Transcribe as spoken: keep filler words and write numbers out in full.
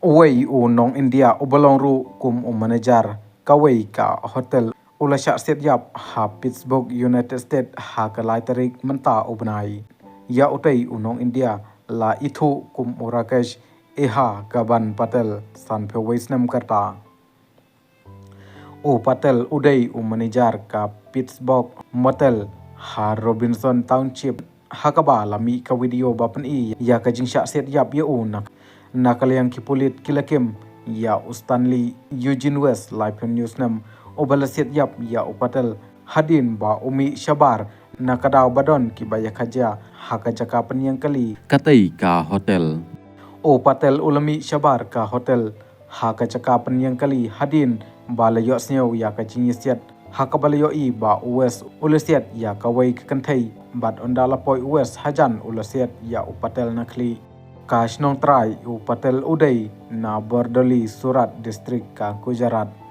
Uwei u nong India uba long ruh kum u manager kawei ka hotel u la shah siat ïap ha Pittsburgh, United States ha ka lai tarik mynta u bnai. Ïa utei u nong India la ithuh kum u Rakesh Eha Gaban Patel, sanphew wei snem ka rta. U Patel u dei u manager ka Pittsburgh Motel ha Robinson Township, ha kaba la mih ka video ba pyni ïa ka jingshah siat ïap ïa u na, na ka liang ki pulit ki la kem ïa u Stanley Eugene West, laiphew hynñiew snem, uba la siat ïap ïa u Patel hadien ba u mih shabar na ka daw ba don kiba ïa kajia ha ka jaka pynïeng kali katei ka hotel. U Patel u la mih shabar ka hotel ha ka jaka pynïeng kali hadien ba la ïohsngew ïa ka jingïasiat ha kaba la ïohi ba u West u la siat ïa kawei ka kynthei, bad ynda la poi u West hajan u la siat ïa u Patel na khlieh. Ka shnong trai u Patel u dei na Bardoli Surat District ka Gujarat.